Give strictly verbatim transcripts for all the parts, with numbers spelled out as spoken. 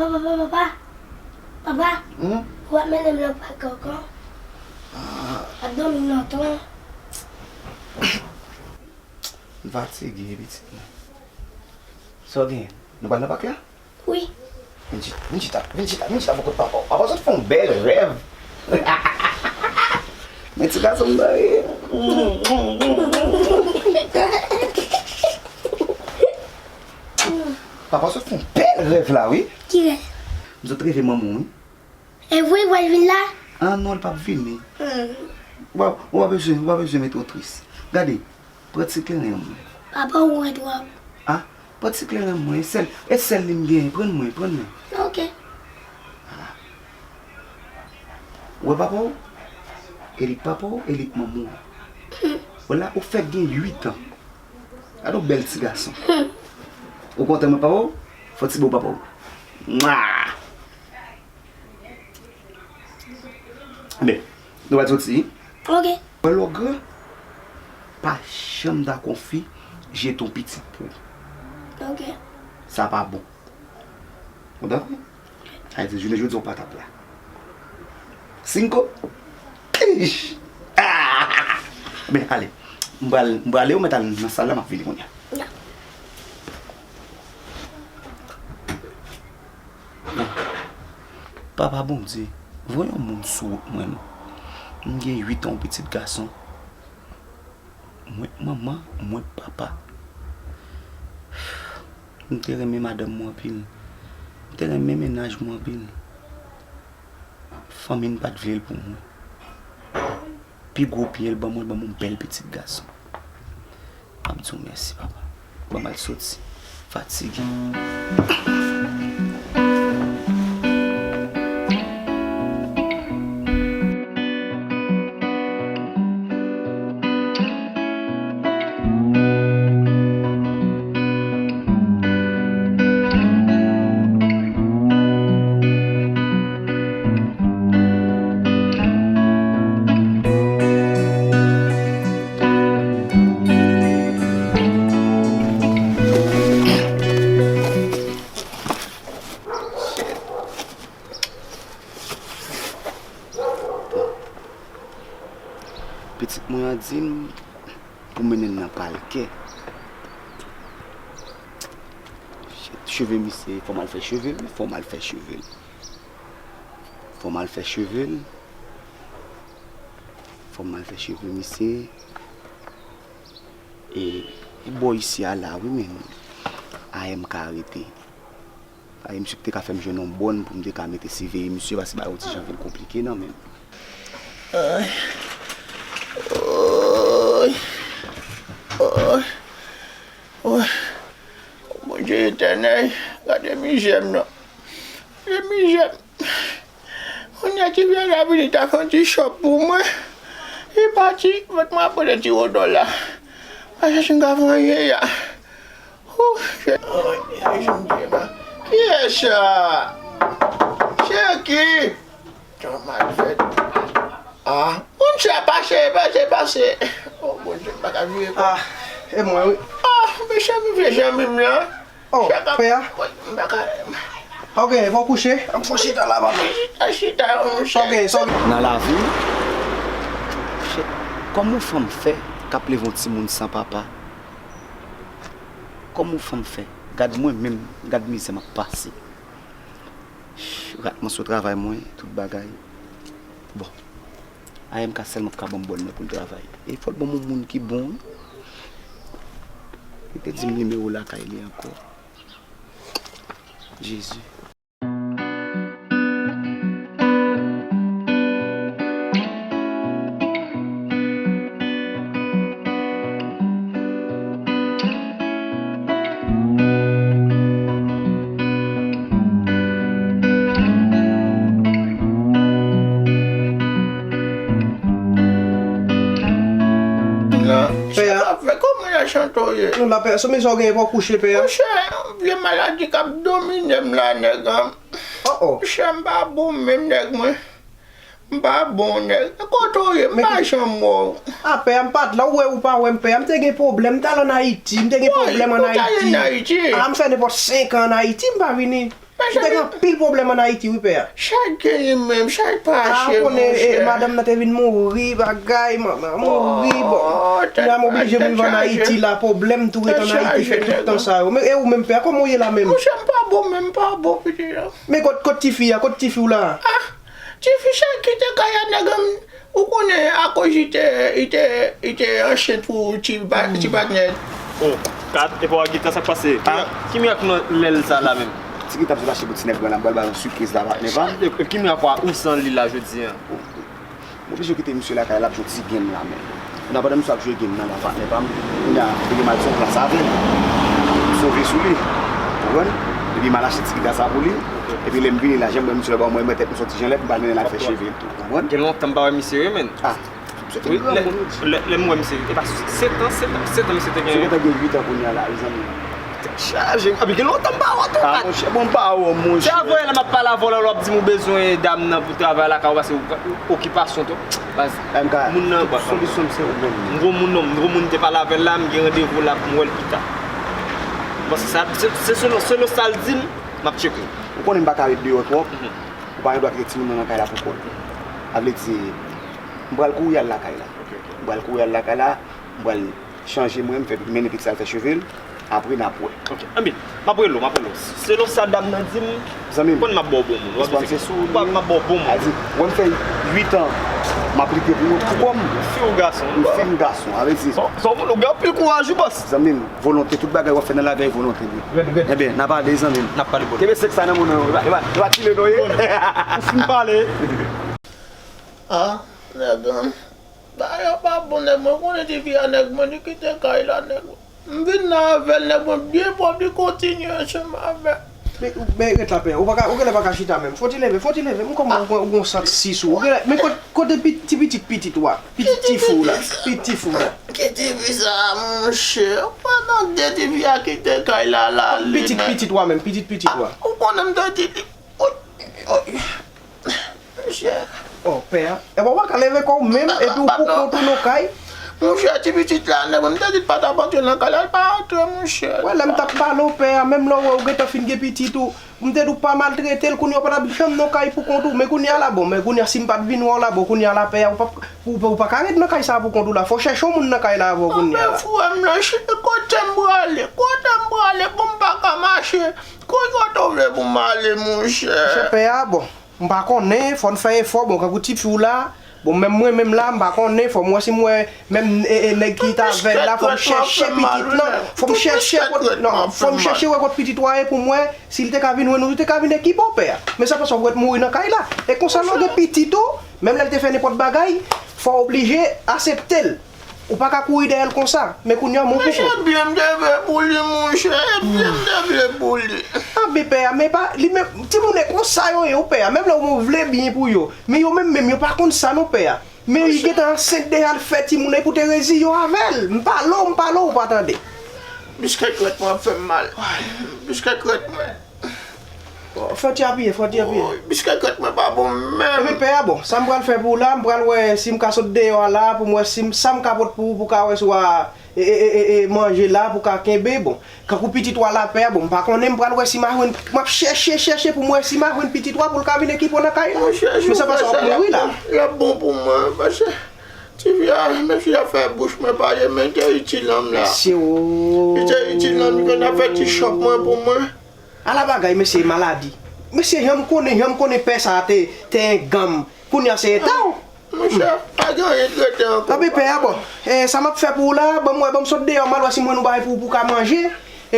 Papa, papa, papa. Papa, hmm? Ou ap mennen m nan pak ankò? Ah. Ap dòmi lontan. M fatige, pitit mwen. Sa w genyen? Nou pral nan pak la? Wi. Vin chita, vin chita, vin chita, vin chita bò kot papa w. Papa w sot fè yon bèl rèv. Men ti gason m nan ye. Papa w sot fè yon bèl rèv la, wi. Ki rèv? M sot reve manman w, wi. E vre, w pral vin la? Ah non, l p ap vini. Hmm. Ou pa, ou pa bezwen, ou pa bezwen mete w tris. Gade, pran ti kleren an mwen. Papa, ou wè twòp. Ah, pran ti kleren an mwen, e sèl, e sèl li m genyen, pran mwen, pran mwen. Ok. Ala. Ou wè papa w? E li k papa w, e li k manman w. Hmm. Wè la, ou fèk gen uit an. Gade yon bèl ti gason. Hmm. Ou kontan mwen papa w? Fè yon ti bo papa w. Mwa! Men, nou pral soti. Ok. Wè lè w gran, pa janm ta konfi jete yon pitit pou ou. Ok. Sa pa bon. Ou dakò? Sa vle di, jounen jodi a, ou pa t ap la. Cinco? Ish! Ah! Men, ale. M pral, m prale, ou mèt al nan sal la, m ap vini kounye a. Ya. Papa Bondye, voye yon moun sou wout mwen non. M gen uit an, yon pitit gason. Mwen k manman, mwen k papa. M te renmen madanm mwen anpil. M te renmen mennaj mwen anpil. Fanmi m pa t vle l pou mwen. Pi gwo byen l ban mwen, l ban mwen yon bèl pitit gason. M ap di w mèsi, papa. Ban m al soti. Fatige. Pitit mwen an di m pou mennen l nan palkè. Cheve misye, fò m al fè cheve l, fò m al fè cheve l. Fò m al fè cheve l. Fò m al fè cheve misye. E, e bò isi a la, wi, men A M ka rete. Ay, misye te ka fè m jwenn yon bòn pou m te ka mete siveye misye, paske bagay yon ti jan vin konplike nan men m. Ay. Oy. Oy. Oy. Bondye etènèl, gade mizè m non. Gade mizè m. Yon nèg ki vle la vini ta fè yon ti chòp pou mwen. Li pati, mèt mwen ap pran ti wodò la. Pa chèche m ka fè anyen ya. Ooh, shit. Kiyès sa? Se ki? Jan mal fèt. Ah, moun sa pase, pase, pase. Oh, Bondye, m pa ka vire kò. Ah, e mwen, wi. Ah, mesye, m vle zanmi m lan. Oh, pè a? Wi, m pa ka. Ok, fò w kouche. Fò w chita la, papa. Chita, chita, monchè. Ok, so. Nan lavi, shit, kòman yon fanm fè k ap leve yon timoun san papa? Kòman yon fanm fè? Gad mwen menm, gad mizè m ap pase. Rat mwen sou travay mwen, tout bagay. Bon. A M K sèlman k ka ban m bòn nan pou l travay. E fò l ban m yon moun ki bon, wi. Li te di m nimewo lakay li ankò. Jezi. Pè a. Sa fè kòman y a chante w ye? Non, la, pè a, sou mizè w genyen pou w kouche, pè a. Monchè, yon vye maladi k ap domine m la, nèg an. Oh, oh. Monchè, m pa bon menm, nèg mwen. M pa bon, nèg. Kote w ye? M pa janm wè w. A, pè a, m pa t la. Ou wè, ou pa wè m, pè a. M te gen pwoblèm. M t al ann Ayiti. M te gen pwoblèm ann Ayiti. Ou t al ann Ayiti? A, m fè nenpòt senk an ann Ayiti, m pa vini. M te gen anpil pwoblèm ann Ayiti, wi, pè a. Chak genyen menm, chak pa A, ou konnen, e, madanm nan te vin mouri, bagay, manman mouri, bon. Kounye a m oblije m rive ann Ayiti la, pwoblèm tou ret ann Ayiti fè tout tan sa yo. Men, e ou menm, pè a, kòman w ye la menm? Monchè, m pa bon menm, m pa bon, pitit la. Men kot, kot tifi a, kot tifi w la? Ah, tifi sa kite kay a, nèg an, ou konnen, akoz li te, li te, li te ansent pou ti pa-, ti patnè. Oh, kat, epa w ak gita, sa k pase? Ki mirak nan lè l sa la menm? Ti gita ap sot achte pou ti nèg mwen la, m pral ba yon sipriz la, patnè pa m. E, e ki mirak w a ou san li la jodi a? M oblije kite misye lakay la ap jwe ti game la, men. Pandan, pandan misye ap jwe game nan la, patnè pa m, kounye a, epi m al sou plas avè l. M sove sou li. Ou konprann? Epi m al achte ti gita sa pou li. Epi lè m vini la, jan m wè misye ban mwen, mwen tèt m soti jan lèt, m pral mennen l al fè cheve l tou. Ou konprann? Gen lontan m pa wè misye, wi, men. Ah, misye te granmoun, wi. Lè, lè m wè misye, epa sèt an, sèt an, sèt an misye te gen. Misye gentan gen uit an kounye a la, wi, zanmi m. Chaje, epi gen lontan m pa wè w tou. Ah, monchè, bon, m pa wè w, monchè. Se avè w la m ap pale avè w la, w ap di m ou bezwen dam nan pou travay lakay ou, paske ou, ou okipasyon tou. Baz, M K, moun nan, tout solisyon m se ou menm. M gwo moun non, m gwo moun te pale avè l la, m gen randevou la pou m wè l pita. Bon, se sa, se, se selon, selon sa l di m, m ap tcheke. Ou konnen m pa ka ret deyò twòp. Ou pa gen dwa kite timoun nan nan kay la pou kont li. Sa vle di, m pral kouri al lakay la. M pral kouri al lakay la, m pral chanje mwen, m fè, mennen pitit sa al fè cheve l, apre n ap wè. Ok. Anben, m ap rele w, m ap rele w. Selon sa dam nan di m, zanmi m, konn m ap ba w bon moun. W ap di se sou ou, m ap ba w bon moun. A di, wè m fè uit an, m ap lite pou, pou kò m. Fi ou gason? Fi m gason, sa vle di. Son, son moun ou gen anpil kouraj wi, bòs. Zanmi m, volonte, tout bagay w ap fè nan lavi a e volonte li. Rèd, rèd. Enben, n a pale, zanmi m. N ap pale, bro. Kenbe sèks sa nan men w non, e pa, e pa, e pa tile non ye. Ou fin pale. Ah, nèg an. Bagay yo pa bon, nèg mwen konnen tifi a, nèg mwen, li kite kay la, nèg mwen. M vin nan avè l, nèg mwen byen pwòp, li kontinye ansanm avè m. Men, men ret la, pè. Ou pa ka, ou genlè pa ka chita menm. Fò w ti leve, fò w ti leve. M kòman ou gon, ou gon sant sis ou. Ou genlè, men kot-, kote pi-, ti pitit, pitit ou a? Pitit tifi w la. Pitit tifi w la. Ki tifi sa, monchè? Pandan de tifi a kite kay la, l ale. Pitit, pitit ou a menm, pitit, pitit ou a. Ou konnen m te di li. Oy, oy. Monchè. Oh, pè a. Epa w pa ka leve kò w menm, epi w pou kont ou nan kay. Monchè, ti pitit la, nèg mwen, m te di l pa t ap antre nan kay la, l pa antre, monchè. Wè, lè m t ap pale w, pè a, menm lè w wè w gentan fin gen pitit ou, m te di w pa maltrete l, kounye a w pa t ap janm nan kay pou kont ou. Men kounye a la, bon, men kounye a si m pa t vin wè w la, bon, kounye a la, pè a, ou p ap, ou, ou pa ka ret nan kay sa a pou kont ou la. Fò w chèche yon moun nan kay la avè w kounye a la. Anben, frè m nan, cheri, kote m prale? Kote m prale pou m pa ka mache? Kote w vle pou m ale, monchè? Monchè, pè a, bon. M pa konnen, fò n fè efò, bon, kankou tifi w la, bon, menm mwen menm la, m pa konnen, fò m wè si m wè menm, e, e, nèg ki t avè l la, fò m chèche pitit lan, fò m chèche kot, non, fò m chèche wè kot pitit ou a ye pou m wè si l te ka vin jwenn ou, li te ka vin ekipe w, pè a. Men sa pase w ret mouri nan kay la. E konsa lè w gen pitit ou, menm lè l te fè nenpòt bagay, fò w oblije asepte l. Ou pa ka kouri dèyè l konsa, men kounye a m okouran. Monchè, byen m te vle pou li, monchè, byen m te vle pou li. Anben pè a, men pa, li menm, timoun e konsa yo ye, wi pè a, menm lè w vle byen pou yo, men yo menm menm, yo pa konn sa non pè a. Men li gentan ansent deja, l fè timoun nan, epi w te reziye w avè l. M pale w, m pale w, ou pa tande. Biskèt krèt mwen ap fè m mal. Biskèt krèt mwen. Fò w ti apiye, fò w ti apiye. Woy, biskèt krèt mwen pa bon menm. Ebyen pè a, bon, sa m pral fè pou w la, m pral wè si m ka sot deyò a la, pou m wè si m, sa m ka pot pou ou, pou w ka wè si w a, e, e, e, e, e, manje la, pou w ka kenbe, bon. Kankou pitit ou a la pè a, bon, m pa konnen, m pral wè si m a jwenn, m ap chèche, chèche pou m wè si m a jwenn pitit ou a, pou l ka vin ekipe w nan kay la. Men sa pase w ap mouri la. L ap bon pou mwen, paske tifi a, men fi a fè bouch mwen pale, men te itil nan m la. Mesye o. Li te itil nan m, li konn ap fè ti chòp mwen pou mwen. Ala bagay, mesye, maladi. Mesye, jan m konnen, jan m konnen pè sa a te, te enganm. Kounye a se eta w. Monchè, pa gen anyen k rete ankò. Anben pè a, bon, e, sa m ap fè pou ou la, ban m wè, ban m sot deyò, m al wè si m jwenn yon bagay pou, pou w ka manje.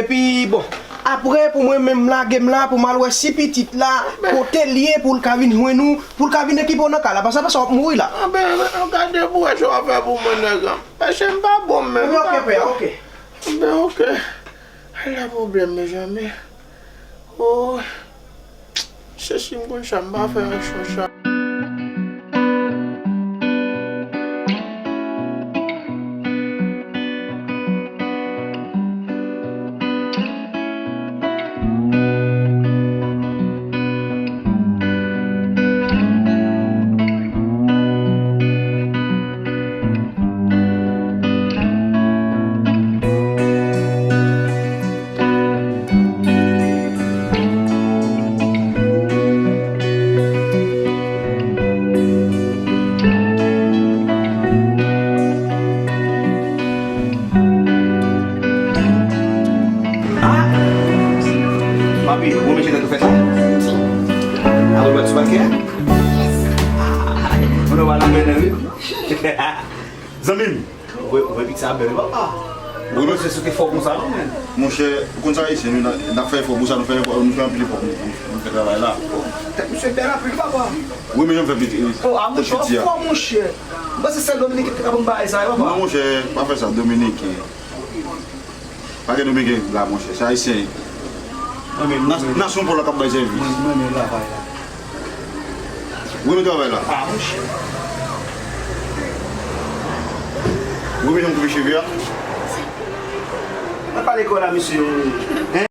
Epi, bon, apre, pou mwen menm lage m la, pou m al wè si pitit la, kote l ye, pou l ka vin jwenn ou, pou l ka vin ekipe w nan kay la, paske, paske w ap mouri la. Anben, anben, gade pou wè sa w ap fè pou mwen, nèg an. Paske m pa bon menm. Anben, ok, pè a, ok. Anben, ok. Ala pwoblèm, mezanmi. Oh. Se si m konn sa, m pa fè yon chans sa. Wi, ou menm chita tou fèt la? Apre w pral sou pakè a? Mwen wè la mennen wi. Zanmi m, ou wè, ou wè pitit sa bèl wi papa. Ou panse se te fò konsa non men. Monchè, ou konn sa Ayisyen nou, n ap fè efò pou sa, nou fè efò, nou fè anpil efò pou nou, pou nou fè travay la. Tèt misye bèl anpil papa. Wi, men jan m fè pitit. Oh, a monchè, w ap fò monchè. M panse sèl Dominiken ki te ka ban m bagay sa yo papa. Non monchè, pa fè sa Dominiken. Pa gen Dominiken la monchè, se Ayisyen. Mwen menm, mwen menm. Nasyon pa w la k ap bay sèvis. Mwen, mwen menm travay la. Ou renmen travay la? Ah, monchè. Ou renmen jan m koupe cheve a? Mwen pale kò la, mesye. Hein?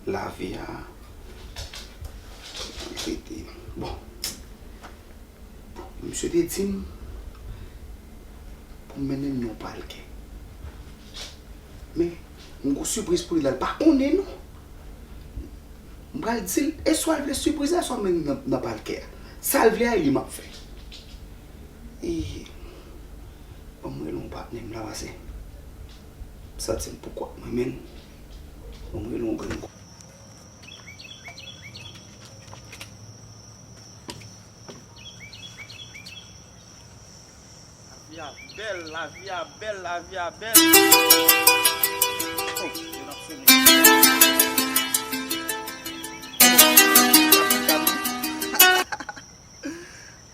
Lavi a, maltrete. Bon. Misye te di m pou m mennen l nan yon palkè. Men, m gon sipriz pou li la, l pa konnen non. M pral di l, e swa l vle sipriz la, swa m mennen l nan, nan palkè a. Sa l vle a, e li m ap fè. E, ban m rele yon patnè m la pase. M santi m pou kont mwen, men. Ban m rele yon grenn. Lavi a bèl, lavi a bèl, lavi a bèl. Oh, yo n ap sone.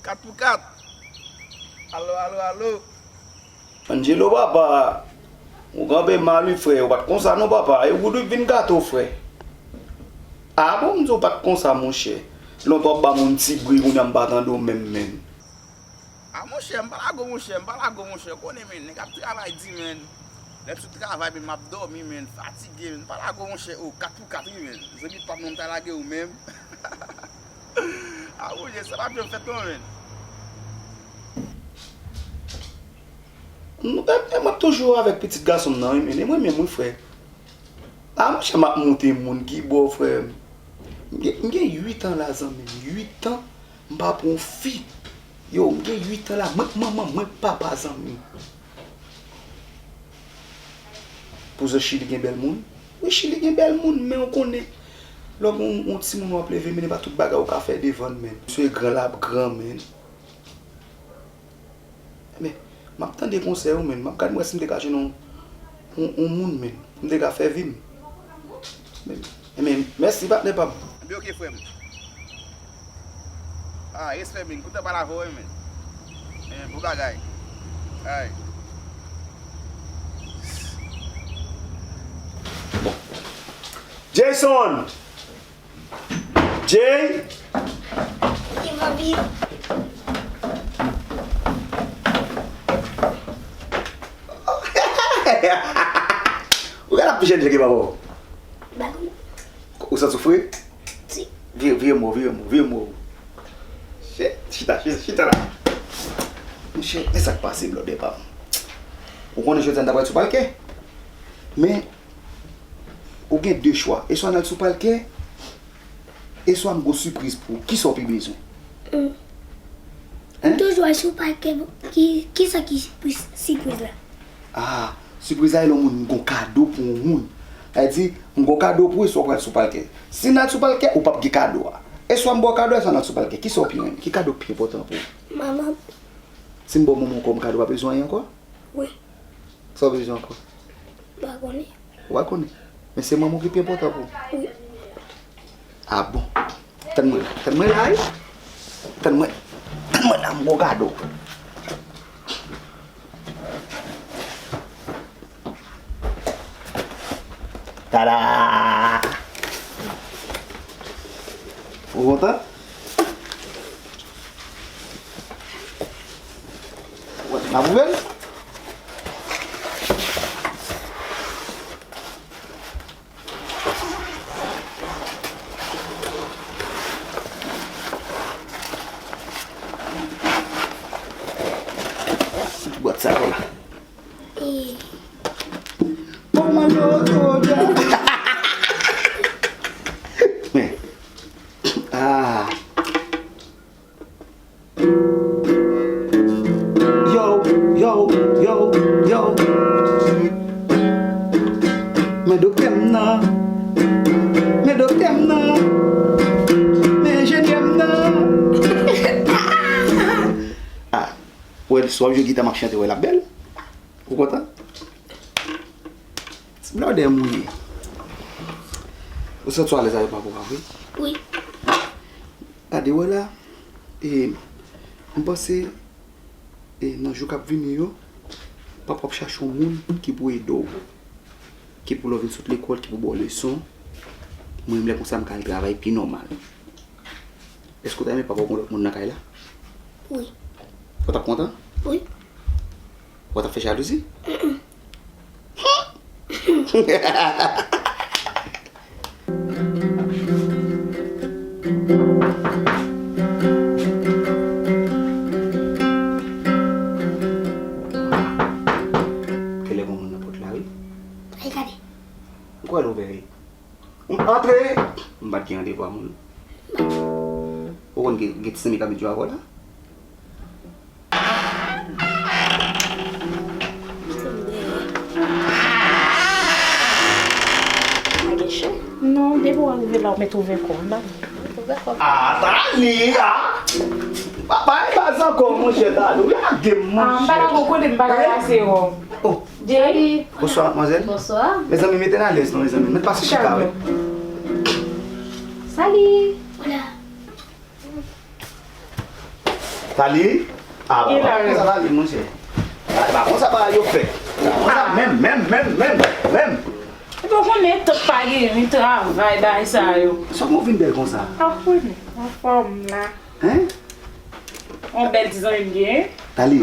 Kat pou kat. Alo, alo, alo. Angelo papa, ou kanpe mal wi frè, ou pa t konsa non papa, e ou t vin gate w frè. Ah bon, m di w pa t konsa monchè. Lontan w ap ba moun ti bri, kounye a m pa tande w menm menm. Ah monchè, m pa lago monchè, m pa lago monchè, ou konnen men, nèg ap travay di men. Lè m sot travay men, m ap dòmi men, fatige men, m pa lago monchè, o kat pou kat wi men. Zanmi pa m non, m ta lage w menm. Ah monchè, sa p ap janm fèt non men. M, e, e mwen toujou avèk pitit gason m nan, wi, men e mwen menm, wi, frè. A, monchè, m ap moute moun ki bò, frè m. M gen, m gen uit an la, zanmi m. Uit an, m pa pran yon fi. Yo, m gen uit an la. Mwen k manman, mwen k papa, zanmi m. Pou zò Chili gen bèl moun? Wi, Chili gen bèl moun, men ou konnen. Lè w gen yon, yon timoun w ap leve, men e pa tout bagay ou ka fè devan l, men. Misye gran, l ap gran, men. Men, m ap tande konsèy ou, men. M ap gad m wè si m te ka jwenn yon, yon, yon moun, men. M te ka fè vi m. Men, men, mèsi, patnè pa m. Ebyen, oke, frè m. Ah, respè, men. Kontan pale avè w, men. Men, bon bagay. Ay. Bon. Jason! Jay! Ki papi? Ou gade ap pi jèn ke papa w. Ou santi w fre? Vire, vire mò, vire mò, vire mò. Chita, chita, chita la. Monchè, men sa k pase blòdè pa m. Ou konnen jodi a n ta pral sou palkè. Men, ou gen de chwa. E swa n al sou palkè, e swa m gon sipriz pou ou. Kisa w pi bezwen? Hmm. Hein? M toujou al sou palkè. Ki, kisa ki sipriz, sipriz la? Ah, sipriz la e lè yon moun m gon kado pou yon moun. Sa vle di, m gon kado pou ou, e swa w pral sou palkè. Si n al sou palkè, ou p ap gen kado a. E swa m ba w kado a, e swa n al sou palkè. Kisa w pi renmen? Ki kado k pi enpòtan pou ou? Manman. Si m ba w manman w kòm kado, w pa bezwen anyen ankò? Wi. Sa w bezwen ankò? M pa konnen. Ou pa konnen? Men se manman w ki pi enpòtan pou ou. Wi. Ah bon. Tann mwen la. Tann mwen la, wi. Tann mwen. Mwen la m gon kado. Tada! Ou kontan? Ou kontan? N ap ouvè l? Bwat sa yo la. Kòman yo, yo, yo? Men. Ah. Yo, yo, yo, yo. Men doktè m nan. Men doktè m nan. Men enjenyè m nan. Ah, wè, si w ap jwe gita, m ap chante, wè, l ap bèl. Ou kontan? Ti blòdè mouye. Ou santi w alèz avèk papa w, wi? Wi. Gade, wè la, e, m panse, e, nan jou k ap vini yo, papa w ap chache yon moun ki pou ede w, ki pou lè w vin sot lekòl, ki pou ba w leson. Mwen menm, lè konsa, m ka al travay pi nòmal. Èske w ta renmen papa w gen lòt moun nan kay la? Wi. Ou t ap kontan? Wi. Ou t ap fè jalouzi? Mm-mm. Genlè gon moun nan pòt la, wi. Ay, gade. Ou kwè l ouvè, wi? Antre! M pa t gen randevou a moun. Ou konn gen, gen ti zanmi k ap met jou avè w la? Non, depi w rive la, w mèt ouvè kò w, m pa vle. Ouvè kò w. Ah, Tali, ah! Pa, pa, pa baz ankò, monchè, Tali, ou lage m, monchè. Ah, m pa t ankò konnen m pa ka pase, oh. Oh. Jerry. Bonswa, madmwazèl. Bonswa. Mezanmi, mete n alèz non, mezanmi. Mèt pase chita, wi. Salut. Hola. Tali? Ah, ba, ba konsa Tali, monchè. Ba, ba konsa bagay yo fèt. Ba konsa menm, menm, menm, menm, menm. Epi w konnen tout pa gen, li travay, bagay sa yo. Sa w vin bèl konsa? Ah, konnen, anfòm la. Hein? Yon bèl ti zanmi m gen. Tali,